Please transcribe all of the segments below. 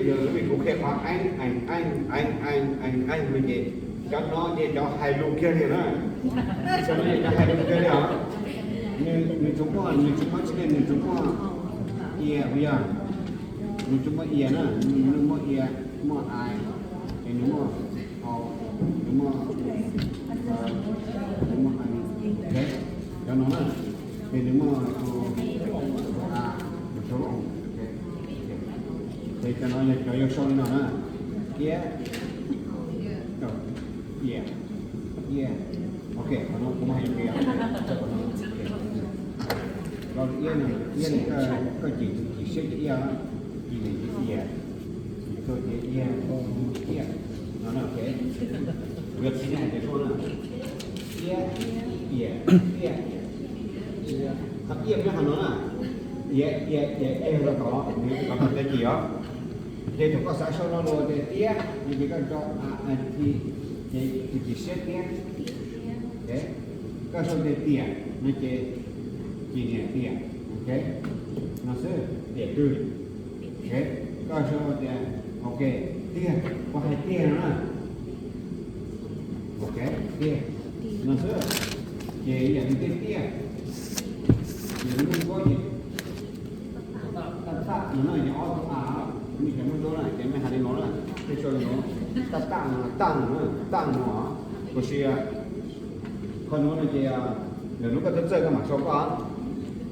Yog kuv qhia qhov eev eev eev eev eev eev eev no ces cov no ces cov hais lus kiag li na. Cov no ces cov hais lus kiag li os. Nws, nws tsuas muaj, nws tsuas muaj tsis li, nws tsuas muaj ia, yog nws tsuas muaj ia na, nws muaj ia, muaj ai, es nws muaj au, nws muaj, nws muaj ai, ok, cov no na, ces nws muaj tus a, tus a, ok, ces cov no yog cov yuav sau li no na, iab, ia, iab, ok, qhov no kuv muaj hais li, iab no, iab no koj cim, cim siab ces iab, cim niam ces ia, cim tuag ces ia, iab, no na, ok, kuv yuav txiv neej hais tias suab na, iab, ia, iab, qhov iab nyob qhov no na, ia, ia, ia, ia rau tod, nws rau tod cim os. Ces thaum koj xav sau lo lus tias tiab no ces koj tso a, a, ti, ces tus cim siab tiab. Koj sau tias tiam no ces cim niam tiam, ok, no xwb, tiam twg. Koj sau tias, ok, tiag, koj hais tiag no na. Ok, tiag, no xwb. Ces yam li tiag tiag, ces lub nkuab ces tab tab no na, ces ob tug a, nej cov Hmoob Suav na ces nej hais li no na, nej sau li no, tab tab no, tab no, tab no, tiam sis qhov nuav no ces lwm hnub koj txawj txawj koj mam sau koj,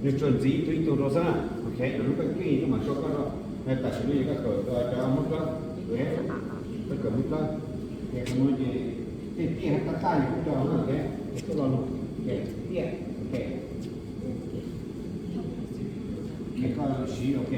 nws tsuas ntxiv ib tug ib tug rau xwb na. Ok, lwm hnub koj keej koj mam sau koj rau, tam sim no ces koj kawm cov Hmoob Dlawb, koj kawm Hmoob Dlawb, ces qhov nuav ces tiag tiag tab tab yog koj coj no, ok, es koj lo lus, ok, tiag, ok. Ces koj siv, ok.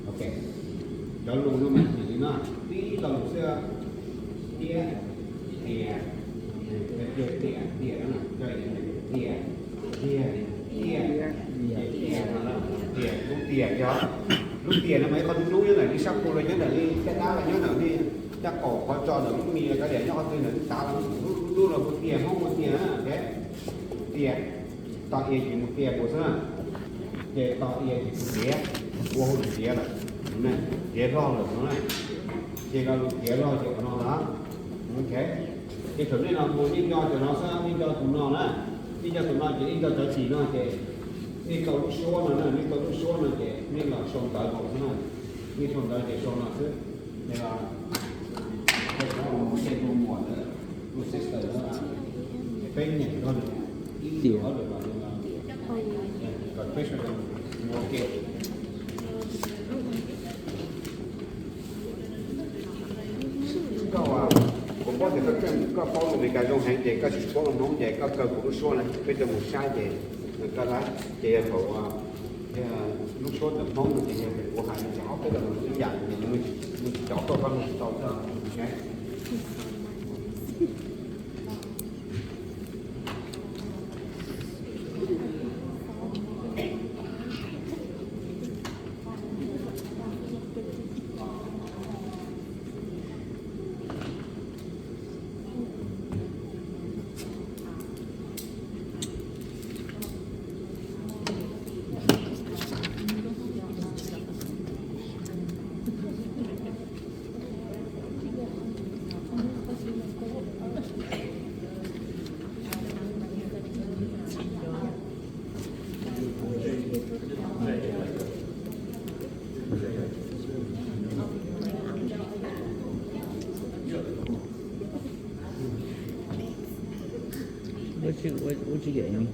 Ok, cov lus no mas tsis li no, tib lo lus xwb, tiab, tias, tias, tias, tias, tias, tias, tias, tias, lub tias yog, lub tias no mas ib qho dub dub nyob ntawm li sab pug los nyob ntawm li caj dab los nyob ntawm li caj qaum qhov tso ntawm lub mis kav liam nyob qhov twg ntawm li tav los dub dub los hu tias, Hmoob hu tias na, tias, to ia ces mus tias mus xwb na, ces to ia ces mus tiav, ua hu tiav lawm, tiav log lawm no na, ces lo lus tiav log ces qhov no na, ok. Ces thaum nej los mus nej nco cov no xwb, nej nco tus no na, nej nco tus no ces nej nco cov txim no ces nej tau lub suab no na, nej tau lub suab no ces nej los sau ntawv nkaus xwb na, nej sau ntawv ces sau no xwb. Ces los, tus sister, peb nyeem rau nws ib lwm ob lwm los nws, kom peb sawv daws mus ua ke. Koj, kuv paub tias koj tseem, koj paub lus Meskas zoo heev ces koj tsis paub lus Hmoob ces koj kaw kuv lub suab na, peb coj mus saib ces koj lab ces yog thaum lub suab ntawm Hmoob no ces yog kuv hais li cas ob peb lo lus ib yam, nws tsis cov koj, koj mloog tsis tau. What you, what, what you getting?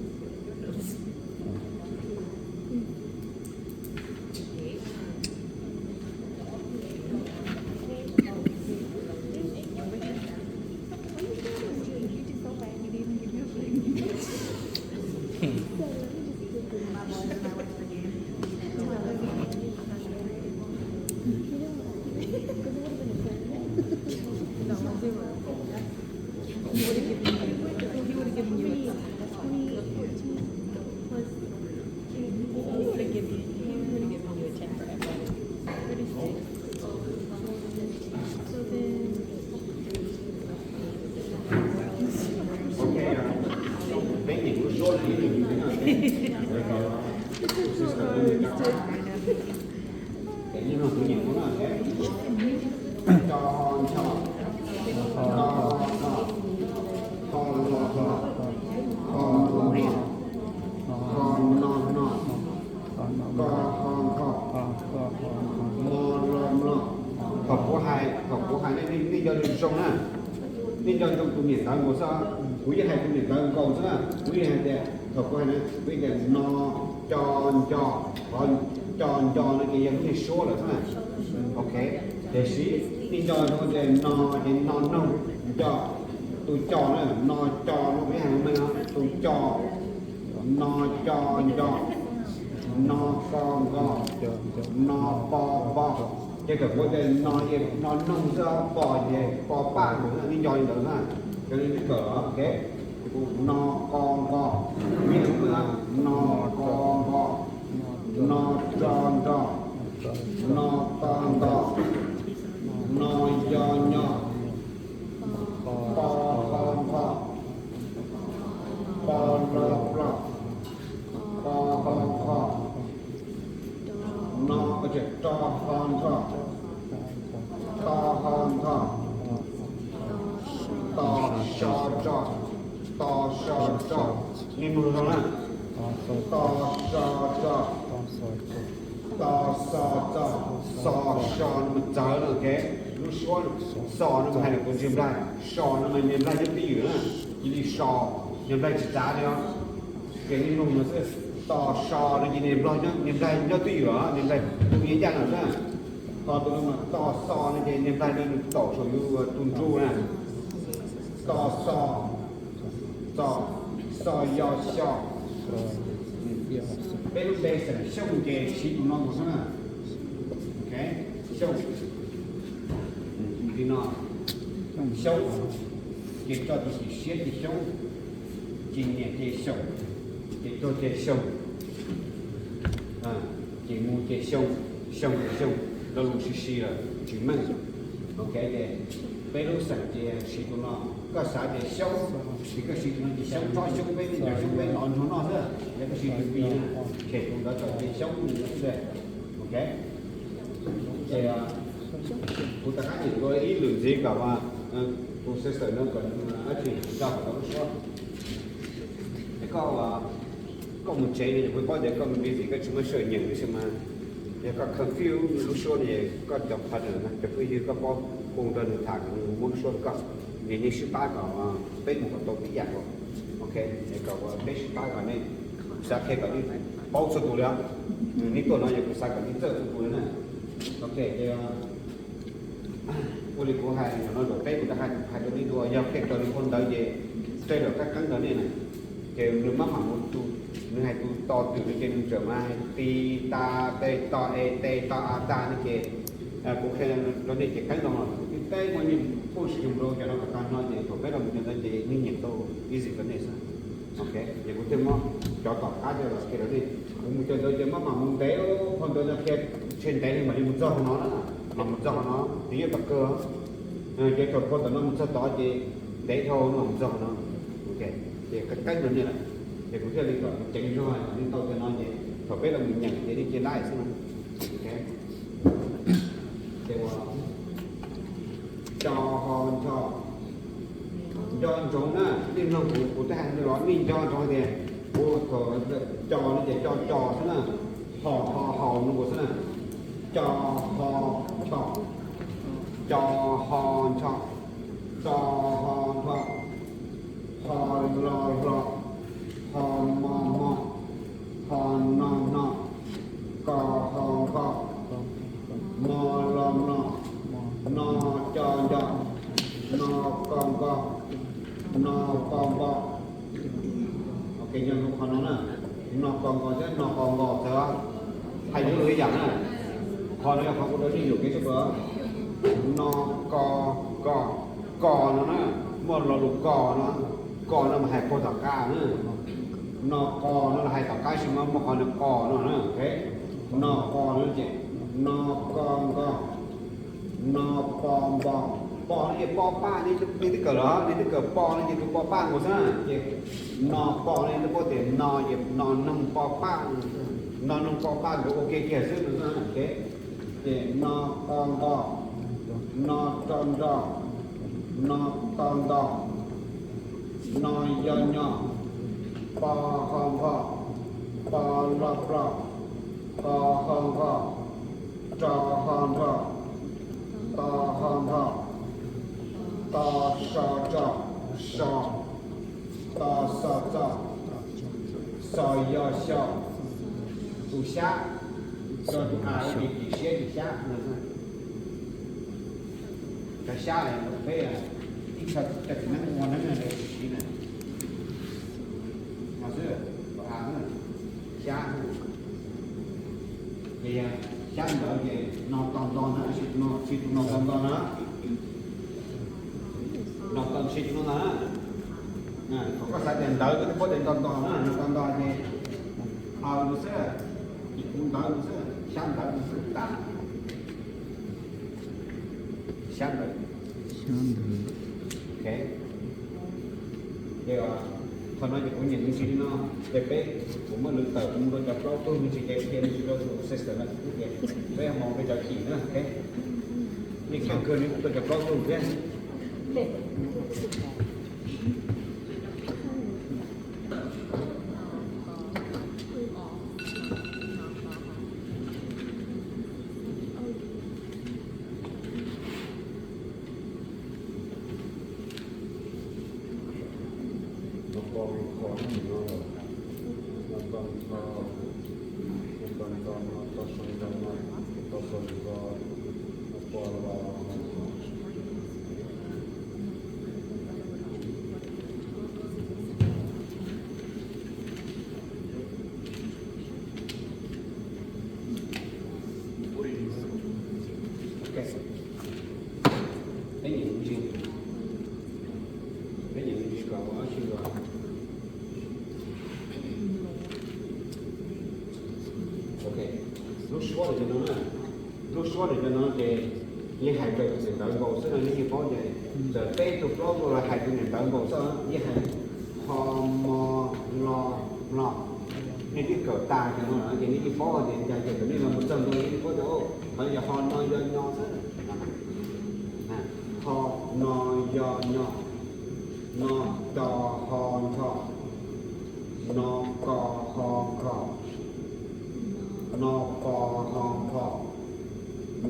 Ces nej mloog kuv niam no na, co ho nco, co ho nco, co lo lo, co lo lo, co no no, co ho nco, mo lo mlo. Thaum kuv hais, thaum kuv hais nej, nej nco zoo na, nej nco zoo tus niam ntawv nkaus xwb. Kuv yeej hais tus niam ntawv nkaus xwb na. Kuv yeej hais tias, thaum kuv hais na, kuv yeej tias no, co, nco, co nco no ces yog lub niag suab lawm xwb na. Ok, tiam sis nej nco zoo tias no ces no noog, nco, tus co na, no co no kuv yeej hais meej no, tus co, no co nco, no ko nko, no po npo. Ces thaum kuv tias no ces no noog xwb, po ces po paj nkaus, nej nco li ntawd na. Cov li twb kawm los, ok. No ko nko, no ko nko, no co nco, no to nto, no yo nyo, po ho npo, po lo plo, po ho nqho, no, to ho nqho, to ho nqho, to so tso, to so tso. Nej mloog zoo na, to so tso, to so tso, so so no mas txawv no, ok. Lub suab so no mas hais lus ntsiag nplaig, so no mas niag nplaig nyob twj ywm na, cia li so, niag nplaig tsis tsav li os. Ces nej mloog no xwb, to so no ces niag nplaig, niag nplaig nyob twj ywm os, niag nplaig tu yeeb yaj no xwb. Ho tus no mas to so no ces niag nplaig no nws taum saum yus tus ntsuj na. To so, so, so yo xyo. Peb lub npe xeem Xyooj ces siv tus no mus xwb na. Ok, Xyooj. Li no, Xyooj, ces tso tus xim siab ces Xyoob, ces nyiam ces Xyoom, ces tuag ces Xyoom, ces mus ces Xyoo, Xyoo ces Xyoo, lo lus sib sib lawm tsis meej. Ok, ces peb lub xeem ces siv tus no, koj xav tias Xyoob, ces koj siv tus no ces Xyoob tsob Xyoob peb, tus ntawd Xyoob peb lov ntsuag noj xwb, yog koj siv tus P na, ces tus ntawd tawm ces Xyoob li no xwb. Ok, ces kuv rov qab nyeem dua ib lwm ntxiv kom tus sister no kom dab tsi nco kom tau lub suab. Es koj, koj mus tsev no kuv paub tias koj busy, koj tsis muaj sij hawm nyeem tab sis mas yog koj confuse lub suab no es koj cov partner, cov phooj ywg koj paub, hu rau nws tham kom nws muab lub suab rau koj. Ces nej sib pab kom peb mus kom tau tib yam. Ok, es kom peb sib pab kom nej xav qhia kom nej paub txhua tus li os. Nej tuaj no yog kuv xav kom nej txawj txhua tus li na. Ok, ces ua li kuv hais no, peb mus rau hais rau nej dua, yog qhia raws li phau ntawv ces raws lawm kab qeeb rau nej na. Ces nws maj mam mus tus, nws hais tus to twm no ces nws tseem mas hais ti ta te to e te to a ta no ces kuv qhia rau nej ces qeeb no los twb teb muaj nyiaj phuj si yus rau cov no kom tag no ces thaum peb los mus cov ntawd ces nej nyeem tau easy rau nej xwb. Ok, ces kuv thiaj muab cov tom qab coj los qhia rau nej. Kuv mus cov ntawd ces maj mam mus ntev, phau ntawv no qhia tshe ntev li mam li mus txog hauv no na, mam mus txog hauv no, ces yeej tom kawg. Ces thaum phau ntawv no mus txog tod ces ntev dhau no mus txog hauv no. Ok, ces qeeb rau nej lawm, ces kuv thiaj li kom ceev zog kom nej tau cov no ces thaum peb los mus nyeem ces nej cia laij xwb no. Ok, ces ua co ho nco, nco ntsoov na, nej mloog kuv, kuv twb hais los nej nco ntsoov tias kuv thaum co no ces co co xwb na, ho ho haus no xwb na, co ho nco, co ho nco, co ho nco, ho lo hlo, ho mo hmo, ho no hno, ko ho nko, mo lo mlo, no co nco, no ko nko, no po npo. Ok, nco ntsoov qhov no na, no ko nko thiab no po nko txawv, hais yuav luag ib yam na. Qhov no yog qhov kuv rau nej yuam kev tshaj plaws. No ko nko, ko no na, muaj lo lus ko no, ko no mas hais puag tom qab na. No ko no los hais tom qab, tab sis mas muaj qhov no ko no na. Ok, no ko no ces no ko nko, no po npo. Po no ces po paj, nej twb kawm los, nej twb kawm po no ces tus po paj nkaus xwb na. Ces no po no nej twb paub tias no ces no noog po paj no xwb. No noog po paj nkawd ua ke kiag xwb no. Ces no qo nqo, no tso ntso, no to nto, no yo nyo, po ho npho, po lo plo, qo ho nqo, tso ho nrho, to ho nto, to so tso, so, to xo txo, xo yo xyo. Tus xyab, tus a ces siab tus xyab no. Cov xyab peb ib co cov txiv neeb ua neeb no tsis siv na. No xwb, a xwb, xyab xwb. Ces xyab ntawd ces no to nto na, tsis tus no, tsis tus no to nto na. No to tsis tus no na. Thaum koj xav tias ntawd koj twb paub tias nto nto na, no to nto ces aws ntawd xwb, tus ntawd ntawd xwb, xyab ntawd ntawd xwb tas. Xyab ntawd. Ok. Ces qhov no ces kuv nyeem me ntsis li no, ces peb kuv muab lwv tawm kuv mus rau cov plaub tug me ntsis ces qhia me ntsis rau tus system na, ces peb mus rau cov chim na, ok. Nej khiav kawg li rau cov plaub tug thiab. Ok. Peb nyeem ntsis, peb nyeem ntsis kom ua ob sij los. Ok, lub suab ntawm cov no na, lub suab ntawm cov no ces yeej hais raws tus niam ntawv nkaus xwb no, nej yeej paub ces txawm peb tug plaub tug los hais tus niam ntawv nkaus xwb, yeej hais ho mo lo mlo. Nej twb kawm tas cov no lawm ces nej yeej paub tias cas ces thaum nej los mus txog ntua nej yeej paub tias qhov no yog ho no yo nyo xwb. Ho no yo nyo, no to ho nrho, no ko ho nkho, no po ho npho,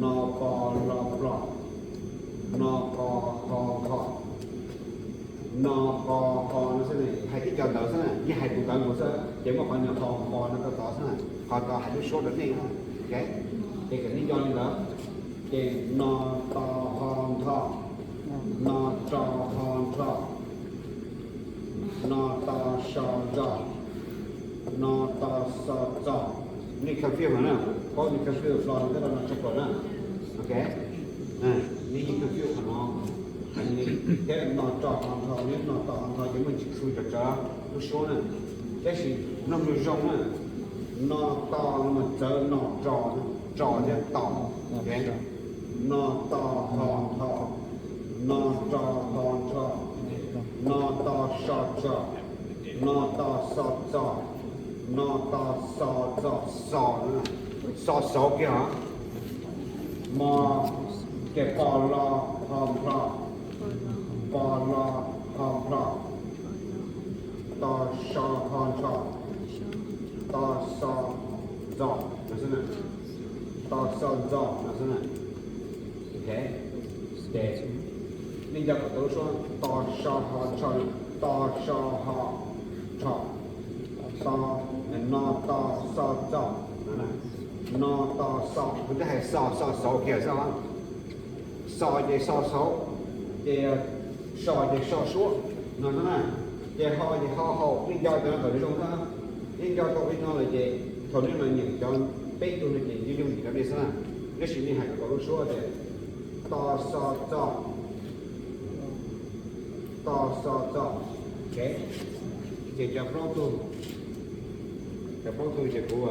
no po lo plo, no po ho nkho, no po ho no xwb ne. Hais tib co ntawd xwb na, yeej hais tus ntawd mus xwb ces muaj qhov niag ho npo no tau tod xwb na, ho tod hais lub suab rau nej. Ok, ces kom nej nco li ntawd. Ces no to ho nto, no tso ho nrho, no to so ntso, no to xo txo. Nej confuse na, paub nej confuse los nej rau no tshaj plaws na. Ok, nej yeej confuse qhov no. Thiab no tso ho nrho, no to ho nrho ces muaj ntsis txhu cov lub suab na. Tab sis mloog zoo zoo na, no to no mas txawv no tso, tso thiab to. No to ho nto, no tso ho nrho, no to so tso, no to xo txo, no to xo txo, xo, xo xauv kiag os. Mo, ces po lo ho nplo, po lo ho nplo, to so ho nrho, to xo ntxo no xwb na, to xo ntxo no xwb na. Ok, ces nej nco kom tau lub suab to so ho nrho, to so ho nrho, to, no to xo txo, no to xo, kuv twb hais xo, xo xauv kiag xwb os. Xo ces xo xauv, ces so ces so suab no xwb na. Ces ho ces ho haus, nej nco cov no kom zoo xwb. Nej nco tau li no lawm ces thaum nej los nyeem cov peb tug no ces yeej yooj yim rau nej xwb na. Tab sis nej hais kom tau lub suab tias to xo txo, to xo txo. Ok, ces cov plaub tug, cov plaub tug ces kuv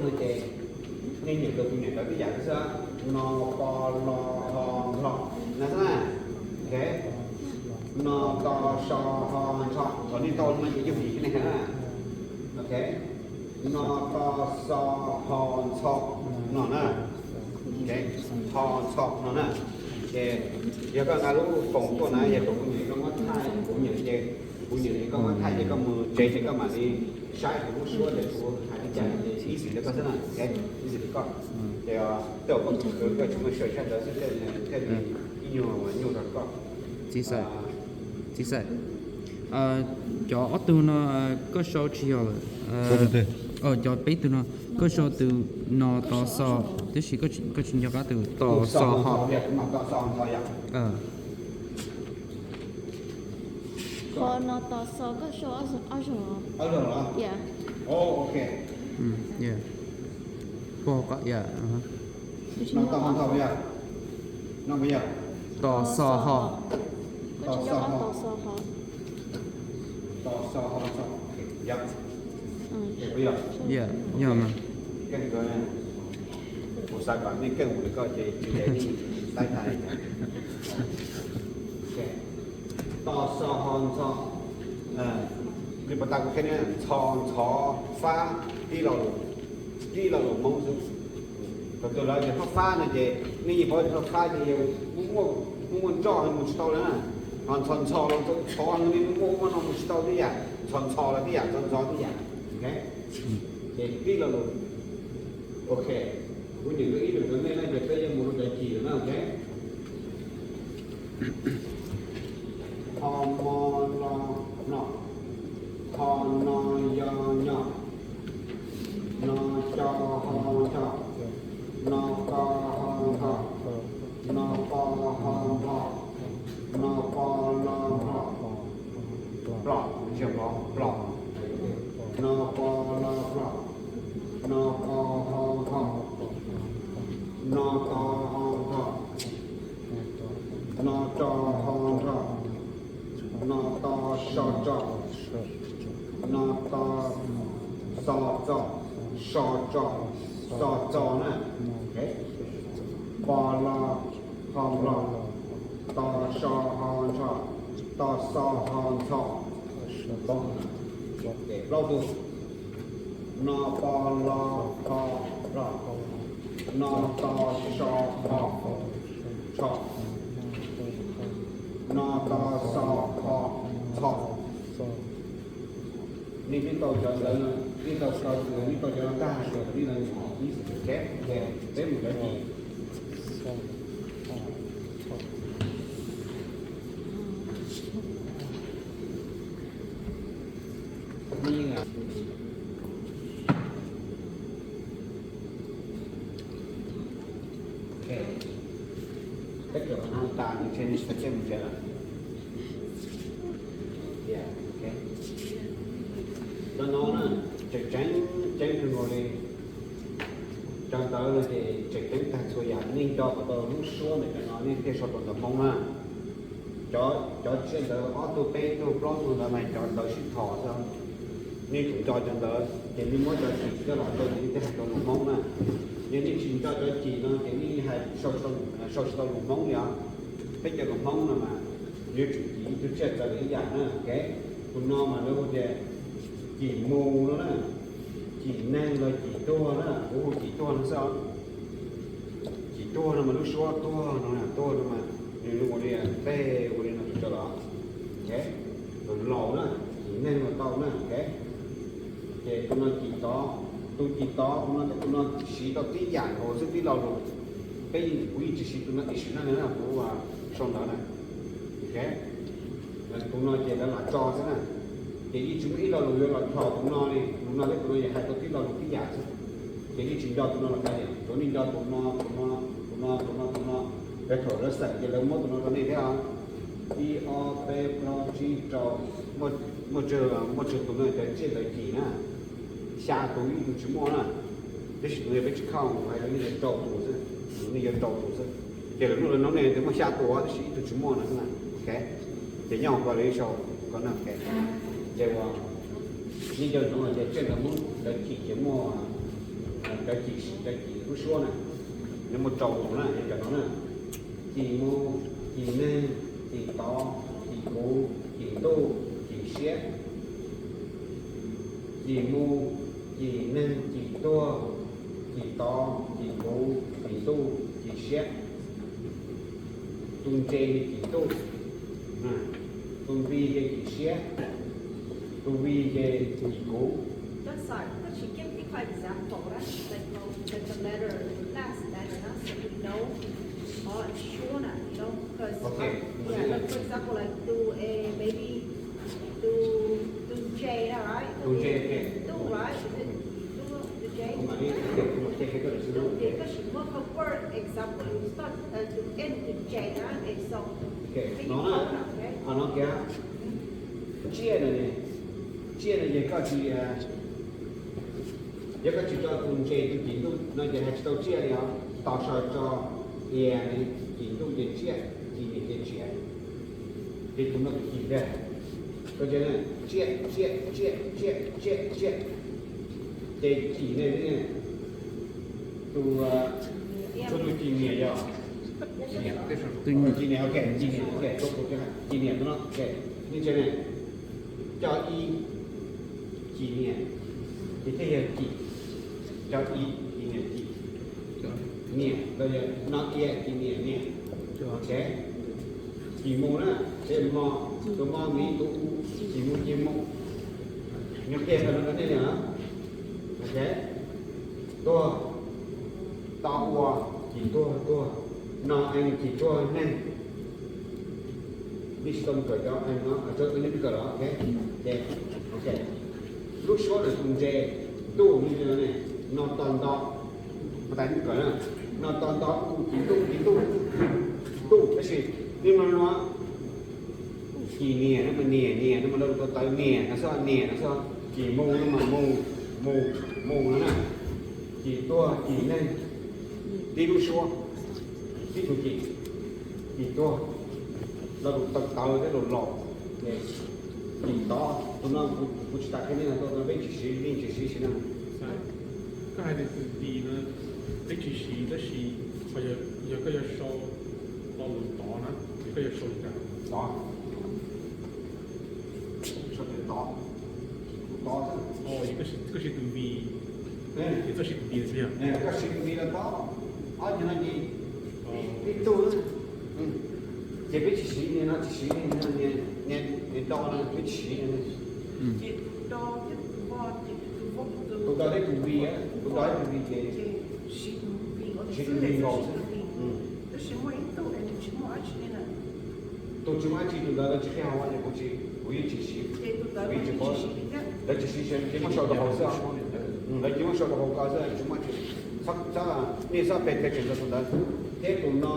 no ces nej nyeem los kuv nyeem ntawv tib yam xwb. No, po, lo, ho, nplho, no xwb na. Ok, no, to, so, ho, ntsho, thaum nej tau no ces yog vim nej hais na. Ok, no, to, xo, ho, ntxho, no na. Ok, ho, ntxho, no na. Ces yog koj nqa lub foom tuaj na, yog kom kuv nyeem koj muab thaij, kuv nyeem ces, kuv nyeem ces koj muab thaij ces koj mus tsev ces koj mam li saib kuv lub suab ces kuv hais li cas ces ib xwm rau koj xwb na. Ok, ib xwm rau koj. Ces tej zaum koj khwv koj tsis muaj sij hawm saib ntawv xwb thiaj li ib nyuag nyuaj rau koj. Txiv Xais, txiv Xais, cov ob tug no koj sau tsis yog lawm. Cov peb tug no koj sau tus no to xo, tab sis koj tsis nco qab tus to xo ho. Ho no to xo koj sau ob zaug. Ob zaug los? Yeah. Oh, ok. Pog qab, yeah. No to ho ntxho puas yog? No puas yog? To xo ho. To xo ho. To xo ho ntxho. Yog. Puas yog? Yog, yog mas. Keej kawg. Kuv xav kom nej keej mus li koj ces tsis ntev nej saib tag li cas. To xo ho ntxho. Li puas tas kuv qhia nej, ntxho, ntxhov, fab, tib lo lus, tib lo lus Hmoob xwb. Thaum twg lawv tias fab fab no ces nej yeej paub tias fab fab ces yog muaj, muaj ntsoj mus tsis tau lawm na. Ho ntxho ntxho los ntxhov no nej muaj muaj no mus tsis tau tib yam, ntxho ntxho los tib yam, ntxhov ntxhov tib yam. Ok, ces tib lo lus. Ok, kuv nyeem ib lwm rau nej na ces peb yuav mus rau cov cim lawm na. Ok. Ho mo lo no, ho no yo nyo, no co ho nco, no ko ho nko, no po ho npo, no po lo nplho, plho, tsis yog nplov, plho, no po lo plho, no po ho npo, no to ho nto, no tso ho nrho, no to so tso, no to xo txo, so tso, xo txo na. Po lo ho nplo, to so ho ntsho, to xo ho ntxho. Plaub tug. No po lo ho nplo, no to so ho ntsho, no to xo ho ntxho. Nej twb tau cov ntawd, nej tau tau, nej tau cov no tag ces nej los ib xwm thiab, peb mus cov cim. Cov no na, tseem ceeb, ceeb kawg nkaus li. Cov ntawd no ces tseem ceeb tag txhua yam, nej nco kom tau lub suab ntawm cov no nej thiaj sau rau ntawv Hmoob na. Cov, cov tsiaj ntawd ob tug peb tug plaub tug ntawd mas cov ntawv sib thom xwb. Nej tseem nco cov ntawd ces nej muab cov cim coj los rau ces nej thiaj hais tau lus Hmoob na. Yog nej tsis nco cov cim no ces nej hais, sau tsis tau lus Hmoob li os. Peb cov lus Hmoob no mas yuav tsum cim ib tug tsiaj txawv ib yam na. Ok, tus no mas lawv hu tias cim mus no na, cim neeg los cim tuag na, kuv hu cim tuag no xwb os. Cim tuag no mas lub suab tuag no, tuag no mas nws ua li tej ua li no rau los, tus laus na, cim neeg los tau na. Ces tus no cim tod, tus cim tod, tus no, tus no siv tau tib yam nkaus xwb tib lo lus. Peb yeej, kuv yeej tsis siv tus no ib sim neej na, kuv sau ntawv na. Tus no ces lawv lam tso xwb na, ces yeej tsis muaj ib lo lus yuav los dhos tus no li. Tus no thiab tus no yog hais tau tib lo lus tib yam xwb, ces yeej tsis nco tus no los kav liam, tsuav nej nco tus no, tus no, tus no, tus no, tus no. Peb thaum lawv xeem ces lawv muab tus no rau nej thiab os. Ib ob peb plaub tsib rau, muaj, muaj tsawg tus no cov tsiaj ntawd cim na, xya tus ib tug tsis muaj na. Tab sis tus no peb tsis khauj, hais rau nej yuav rau tus xwb, nej yuav rau tus xwb. Ces lawv lub lawv noob ne tias muaj xya tus tab sis ib tug tsis muaj no. Ok, ces nyob hauv ko lawv sau ko no. Ces ua, nej nco ntsoov hais tias tsiaj ntawd Hmoob lawv cim ces muaj Cov cim, cov cim lub suab na, nws muaj rau tus na, yog cov no na: cim mus, cim neeg, cim tod, cim kuv, cim ntuj, cim siab. Cim mus, cim neeg, cim tuag, cim tod, cim kuv, cim ntuj, cim siab. Tus ntses ces cim ntuj, tus npis ces cim siab, tus vis ces cim kuv. That's like, that's, you give me an example, right? Like, like the letter, last letter, huh? So we know, uh, Shona, you know, because, okay, yeah, like, for example, like, tus A, maybe tus, tus J, right? Tus J, okay. Tus, right? Is it tus, tus J? Tus J, okay, tus J, okay. Tus J, koj sim muab koj word example, you start, uh, tus N, tus J, right? Okay, so, okay, no na, okay. Qhov no kiag, tsiaj no ne, tsiaj no ces koj tsis, yog koj tsis tso tus ntses tus cim ntuj no ces hais tsis tau tsiaj li os. Tos so tso ia ne, cim ntuj ces tsiaj, cim niam ces tsiaj. Ces tus no tus cim ntag. Koj tsiaj, tsiaj, tsiaj, tsiaj, tsiaj, tsiaj. Ces cim ne, tus, tsuas tus cim niam yog, cim niam, ok, cim niam, ok, cim niam no, ok, nej ntsia ne. Cov i, cim niam, ces thiaj yog cim. Cov i, cim niam, cim. Niam, no ia, cim niam, niam. Ok. Cim mus na, ces mo, tus mo mis tus u, cim mus ces mus. Nyob kiag qhov no rau nej na. Ok. Tuag, to ua, cim tuag, tuag. No en, cim tuag, neeg. Nej tsis tau kawm cov en no, tso nej kawm los, ok. Ces, ok. Lub suab ntawm tus ntses, ntuj, nej ntsia no ne, no to nto, tais nej kawm na, no to nto, u, cim ntuj, cim ntuj, ntuj, tab sis nej mloog no, cim niam no mas niam, niam no mas lawv tus tawv niam no xwb, niam no xwb, cim mus no mas mus, mus, mus no na, cim tuag, cim neeg, tib lub suab, tib tug cim, cim tuag, lawv tus tawv tawv thiab laus laus, cim tod, tus no kuv tsis tas qhia nej no, peb tsis siv, nej tsis siv sim na. Koj hais tias tus vis no peb tsis siv, tab sis yog koj yuav sau lo lus tod na, ces koj yuav sau li cas? Tod. Sau tias tod. Tod xwb. Koj siv tus vis, ces koj siv tus vis xwb yog? Koj siv tus vis los tod. Ob ceg no ces tib tug. Ces peb tsis siv, no tsis siv, niag do no peb tsis siv. Tus do thiab tus vis, tus do thiab tus vis ces siv tus vis nkaus xwb. Tus tsis muaj dab tsi tus ntawd lawv tsis qhia hauv es kuv tsis, kuv yeej tsis siv, kuv yeej tsis paub. Lawv tsis siv, ces muab sau rau hauv xwb. Lawv cia muab sau rau hauv ko xwb, tsis muaj dab tsi. Nej txhob pe tseem rau tus ntawd. Thiab tus no,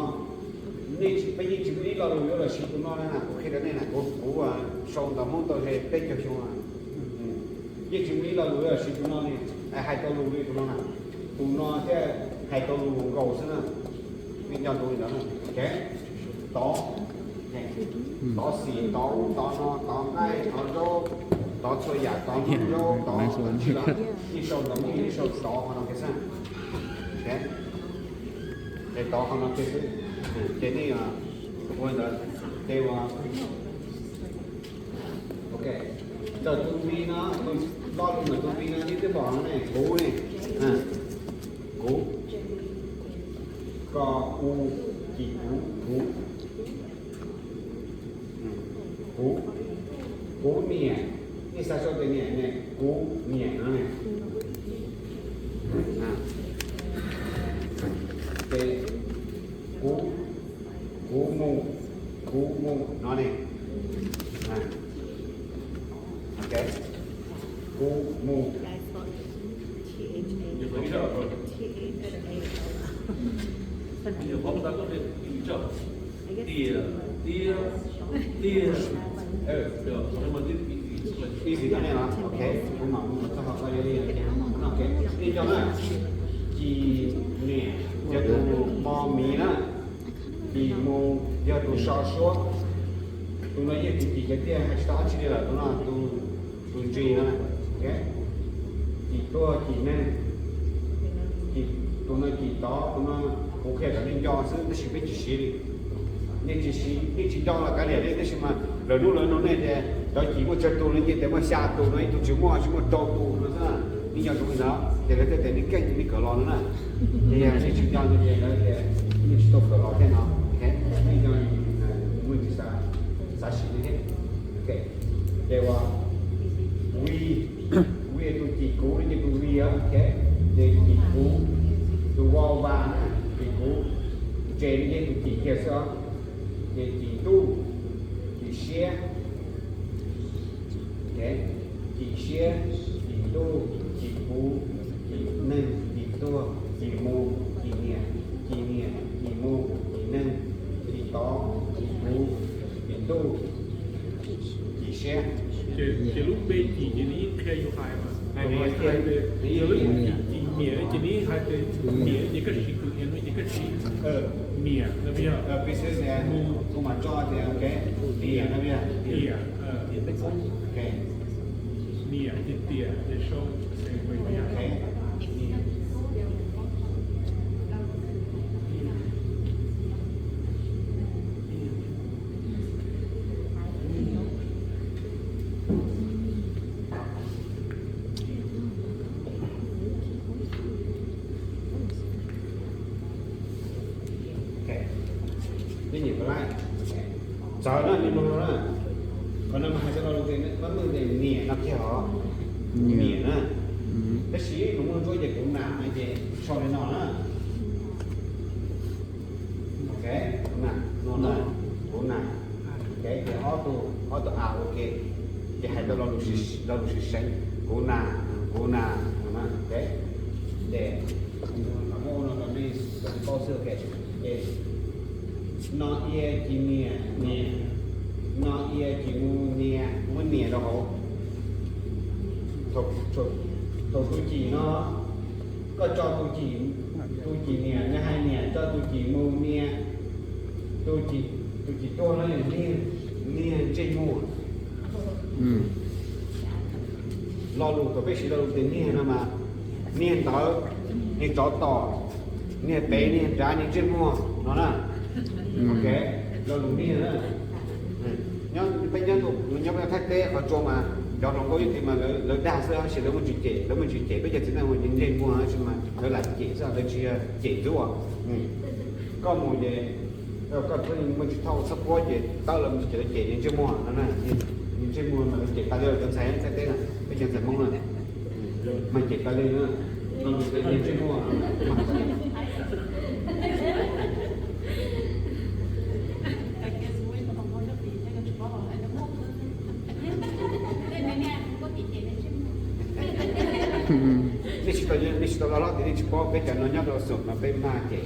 nej, peb yeej tsis muaj ib lo lus yuav los siv tus no na, kuv qhia rau nej na, kuv, kuv sau ntawv Hmoob tau ze peb caug xyoo na. Yeej tsis muaj ib lo lus yuav los siv tus no li, hais tau lus li tus no na. Tus no thiaj hais tau lus nkaus xwb na. Nej nco ntsoov li ntawd na. Tod, tod xim, tod ub, tod no, tod nqaij, tod zaub, tod txhua yam, tod Hmoob zaub, tod tsis los, nej sau ntawv Hmoob, nej sau tod qhov no kiag xwb. Ces tod qhov no kiag xwb. Ces nej ua ntawd, ces ua, ok. Ntawm tus vis no, lo lus ntawm tus vis no nej twb pom ne, kuv ne, kuv, ko u, cim kuv, kuv, kuv, kuv niam, nej xav sau tias niam ne, kuv niam no ne. Ces kuv, kuv mus, kuv mus no ne. Ok, kuv mus. Tias, tias, tias, easy no ne los, ok, kuv mam mus txog qhov ko yog li, ok, nej nco na, cim niam yog tus mo mis na, cim mus yog tus so suab, tus no yeej tus cim kiag tiag, hais tsis tau dab tsi li lawm, tus no tus, tus ntsis no, cim tuag cim neeg, Tus no cim tod, tus no kuv qhia kom nej nco xwb tab sis peb tsis siv li. Nej tsis siv, nej tsis nco los kav liam li, tab sis mas lwm hnub lawv nug nej tias cov cim muaj tsawg tus no, nej tias muaj xya tus no, ib tug tsis muaj, tsis muaj rau tus no xwb. Nej nco ntsoov li ntawd ces lawv thiaj tias nej keej, nej kawm los no na. Ces yog nej tsis nco no ces lawv tias nej tsis tau kawm los thiab no. Nej nco, muaj tsis xav, xav siv li thiab. Ces uas we, we tus cim kuv no ces tus we, ces cim kuv, tus va, va na, cim kuv, ces no ces tus cim kiag xwb os. Ces cim ntuj, cim siab, cim siab, cim ntuj, cim kuv, cim neeg, cim tuag, cim mus, cim niam, cim niam, cim mus, cim neeg, cim tod, cim kuv, cim ntuj, cim siab. Ces lub npe cim ces nws yeej qhia yus hais mas, yog lub cim, cim niam ces nws yeej hais tias niam ces koj siv tus niam no ces koj siv niam no, yog kuv mam tso tias niam no, niam, niam ces tiam ces sau. Txawv na, nej mloog no na, qhov no mas hais txog lo lus tias pab mej tias niam no kiag os, niam na. Tab sis nws muaj ntsuab ces kuv nam no ces sau li no na. Ok, kuv nam no na, kuv nam. Ok, ces ob tug, ob tug a ua ke, ces hais tau lo lus sib seev, kuv nam, kuv nam, ok. Ces muab ua no rau nej paub xwb, ok. Ces no ia ci niam, niam, no ia ci mu niam, muab niam rau hauv. Thaum tus cim no, koj tso tus cim, tus cim niam, nws hais niam, tso tus cim mus niam, tus cim tuag no niag, niag ntsej muag. Lo lus thaum peb siv lo lus tias niag no mas, niag ntawd, niag tsov tom, niag pem, niag nrad, niag ntsej muag no na. Ok, lo lus niag na. Peb nyob, nyob peb Thaib teb qhov tsua mas cov hluas nkauj ib txhia mas lawv dag xwb, tab sis lawv muaj ntsis cem, lawv muaj ntsis cem peb cov txiv neej ua ntsej muag, tab sis mas lawv lam cem xwb, lawv tsis cem ntxub. Koj mus ces koj muaj ntsis thauj txhob puab ces tawb los mus ces lawv cem niag ntsej muag no na. Niag ntsej muag mas lawv cem tas li cov ntxhais Thaib teb na, peb cov ntxhais Hmoob na, mas cem tas li na. Niag ntsej muag. Nej tsis tau, nej tsis tau loj hlob tias nej tsis paub, peb cov no nyob rau xum no peb mag cem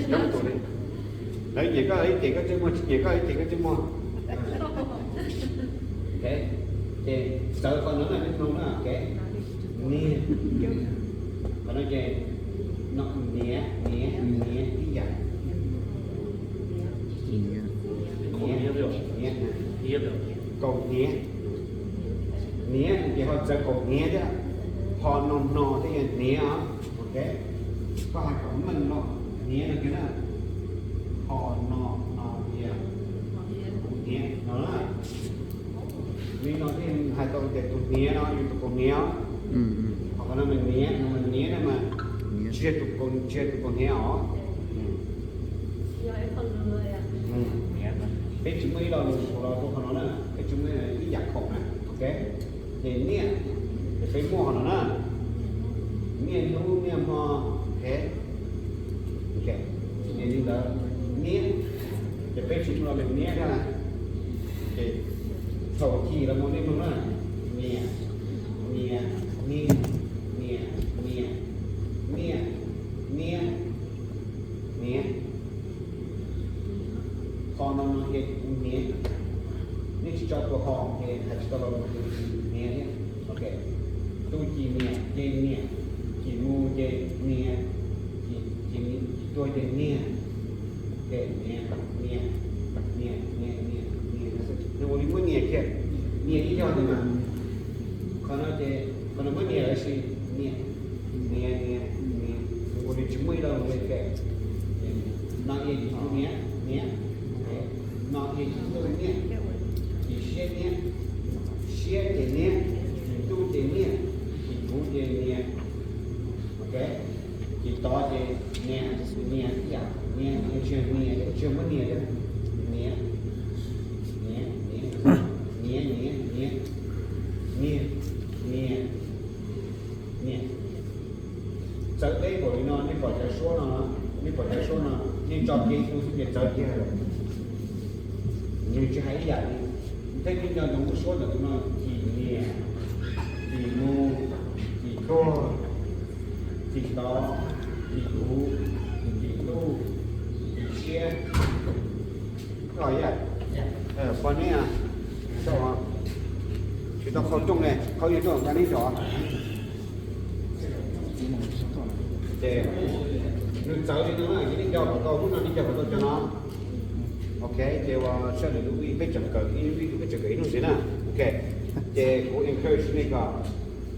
coob tus li. Lawv nyiam koj, lawv cem koj ntsej muag, tsis nyiam koj, lawv cem koj ntsej muag. Ces txawv qhov no na, nej mloog na, ok. Niag, qhov no ces niam, niam, niam ib yam. Niam, niam, kaum hniav. Hniav ces ho txawv kaum hniav thiab, ho no no thiab yog hniav os. Ok, koj hais kom meej no, hniav no kiag na, ho no no tias kuv hniav no na. Li no thiaj hais tau tias tus hniav no yog tus kaum hniav. Ho qhov no mas niav, no mas niav no mas tsis yog tus kaum, tsis yog tus kaum hniav os. Peb tsis muaj ib lo lus los rau qhov no na, peb tsis muaj ib yam khoom na, ok. Ces niaj, ces peb muaj qhov no na, niaj hnub niaj hmo, ok. Ces li ntawd, niaj, ces peb tsis muaj lo lus niaj thiab na. Ces thaum chiv los mus nej mloog na, niam, niam, niaj, niam, niam, niaj, niaj, niam. Ho no no ces kuv hniav. Nej tsis tso tus ho ces hais tsis tau lo lus tias hniav thiab. Ok, tus cim niam ces niam, cim mus ces niam, cim tuag ces niag, ces niam, niam, niam, niam, niam, niam, nws ua li muab niam kiag, niam ib yog ntawd mas. Qhov no ces qhov no muab niam lawm sis niam, niam, niam, niam, nws ua li Niam, niam, no ces tsis ntuj niam, tsis siab niam, siab ces niam, tsis ntuj ces niam, tsis kuv ces niam. Ok, tsis tod ces niam, niam ib yam, niam, niam tsis niam, tsis muab niam, niam, niam, niam, niam, niam, niam, niam, niam. Txawv teb npaum li no, nej pom cov suab no, nej pom cov suab no, nej tso kiag tus xwb ces txawv kiag lawm. Nws tsis hais ib yam li, tej nej nco ntsoov lub suab ntawm tus no, cim niam, cim mus, cim tuag, cim tod, cim kuv, cim ntuj, cim siab. Pog neb, tsis tau qhau rooj ne, qhau yeej rooj, neb tso. Ces nws txawv li no na, ces nej nco kom tau lub no, nej nco kom tau cov no. Ok, ces ua sawv daws lub vij peb tseem kawm ib, peb tseem kawm ib hnub ntxiv na. Ok, ces kuv encourage nej kom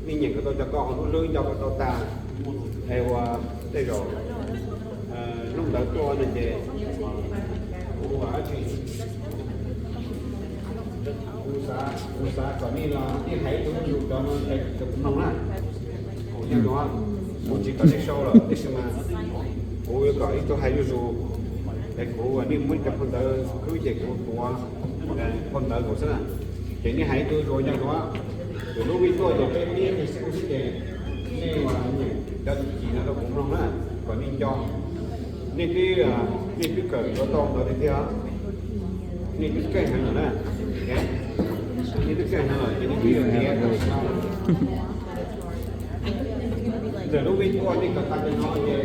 nej nyeem kom tau cov ko, lub hlwb nco kom tau tas. Es ua tej zaum hnub ntawd tuaj no ces kuv ua dab tsi, kuv xav, kuv xav kom nej los nej hais ib tug zuj zus cov no rau kuv mloog na. Kuv nyob no, kuv tsis kom nej sau lawm tab sis mas kuv yuav kom ib tug hais zuj zus, es kuv, nej muab cov phau ntawv khwb ces kuv tuav phau ntawv nkaus xwb na. Ces nej hais ib tug zuj zus nyob no, ces lub vij tuaj ces peb pib xwb ces nej nyeem cov txuj ci no rau kuv mloog na, kom nej nco. Nej twb, nej twb kawm yuav tau ntawd tiag tiag, nej twb keej heev lawm na. Nej twb keej heev lawm ces nej twb yuav tiav. Ntawm lub vij tuaj nej kawm tas cov no ces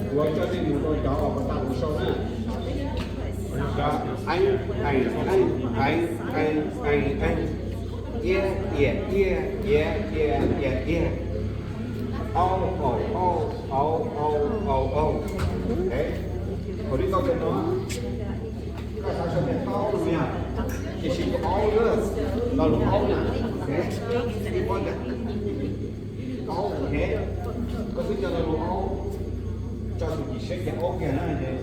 kuv coj nej mus rau cov uas kawm tas kuv sau na. Cov eeb, ees, eeb, ees, ees, ees, ees, iab, ias, iab, iab, ias, ias, ias, aub, aus, auj, aus, aus, aus, aus. Thaum nej tau cov no, koj xav sau tias taub no yog, tiam sis tus aub lo lus aub na, aub, koj twb coj lo lus aub, tso tus cim siab ces aub kiag na, ces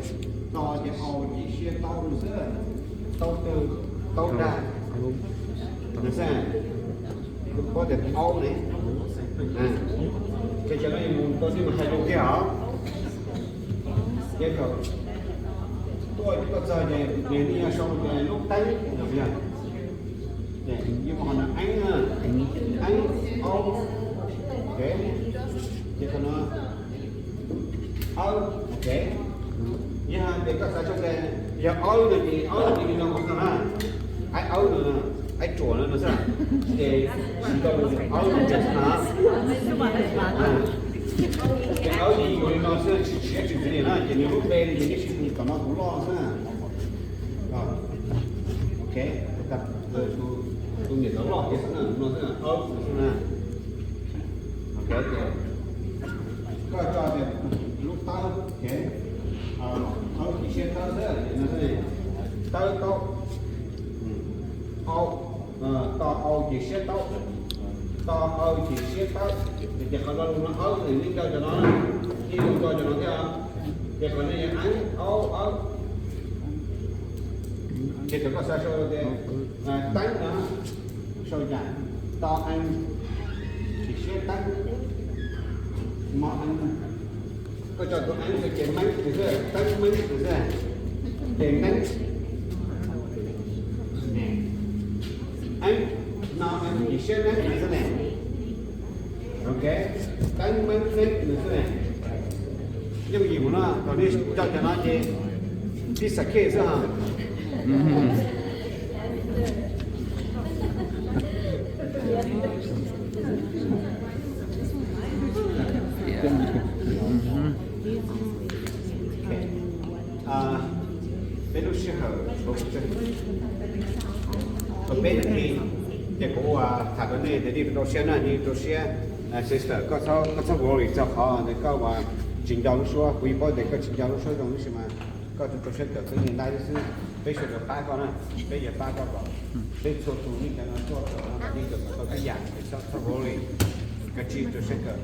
to ces au cim siab taub xwb, taub twg, taub dag, no xwb. Kuv paub tias aub ne, ces cov no yuav mus rau nej mus hais lus kiag os. Ces thaum tuaj koj txog ces nws yeej yuav sau tias lub teeb no yog, yeej muaj qhov no eeb, eeb, aub, ces qhov no awb, ok. Yog tias koj xav txog tias yog awb no ces awb ces li no mus no na, aib awb no, aib tsuas no no xwb, ces siv tau awb no ces xwb na. Ces awb ces yuav li no xwb, tsis siab tsis ntxiv li na, ces nws lub npe ces nws siv tus tom no tus loj xwb na. Ok, tus niam ntawv loj ces xwb na, no xwb na, awb no xwb na. Ok, koj tso tias lub tawb, ok, awb cim siab tawb xwb, tawb taub, au, to au cim siab taub, to au cim siab taub, ces qhov lo lus no awb ces nej nco cov no, nej nco cov no thiab, ces qhov no yog eeb, aub, awb. Ces thaum koj xav sau tias teeb no, sau yam to eeb cim siab teeb, mo eeb, koj tso tus eeb ces meeb xwb, teeb meeb xwb, ces meeb, eeb, no eeb cim siab meeb xwb ne. Ok, teeb meeb meeb xwb ne. Yooj yim mus no, thaum nej nco cov no ces tib xam khej xwb ha. Peb lub sij hawm, peb lub sij, ces kuv tham rau nej tias nej rau siab na, nej rau siab. Sister, koj txhob worry txog qhov tias koj tsis nco lub suab, kuv yeej paub tias koj tsis nco lub suab zoo tab sis mas koj rau siab kawm, koj yeej laib xwb. Peb sawv daws pab koj na, peb yuav pab koj kom peb txhua tus nej cov no tuaj kom nej kawm tau tib yam, txhob worry, koj tsis rau siab kawm.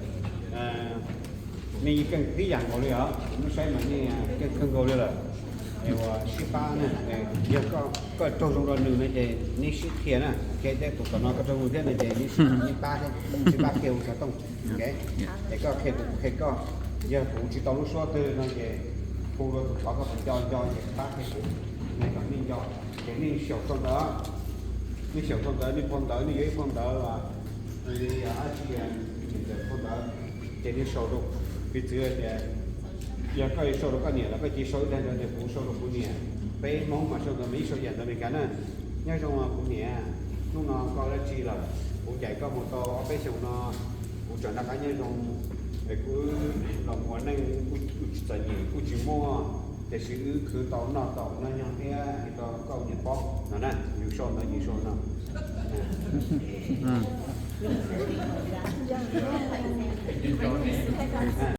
Nej yeej keej tib yam nkaus li os, kuv muab saib mas nej keej kawg nkaus li lawm. Es Pab na, yog koj raug zoo rau nws no ces neb sib qhia na, qhia tej tus tom no koj raug zoo thiab no ces neb sib pab thiab, sib pab qhia hu xov tooj. Es koj qhia kuv kuv qhia koj, yog kuv tsis tau lub suab twg no ces hu rau tus thov koj tus nco nco ces pab qhia kuv, nej kom nej nco, ces nej xyaum sau ntawv, nej xyaum sau ntawv, nej phau ntawv, nej yuav ib phau ntawv los li dab tsi, ntawm phau ntawv, ces nej sau rau, piv txwv tias yog koj yuav sau rau koj niam los koj cia sau ib daim ntawv tias kuv sau rau kuv niam. Peb Hmoob mas sau ntawv mas ib sau yam ntawv Meskas na. Nyob zoo kuv niam, hnub no koj dab tsi lawm? Kuv caum koj mus tau ob peb xyoos no, kuv tseem noj qab nyob zoo, kuv los ua neej kuj tsis txom nyem kuj tsis muaj, tiam sis wb khwv tau noj tau noj nyob thiab es koj niam paub no na, yus sau ntawv ces sau no.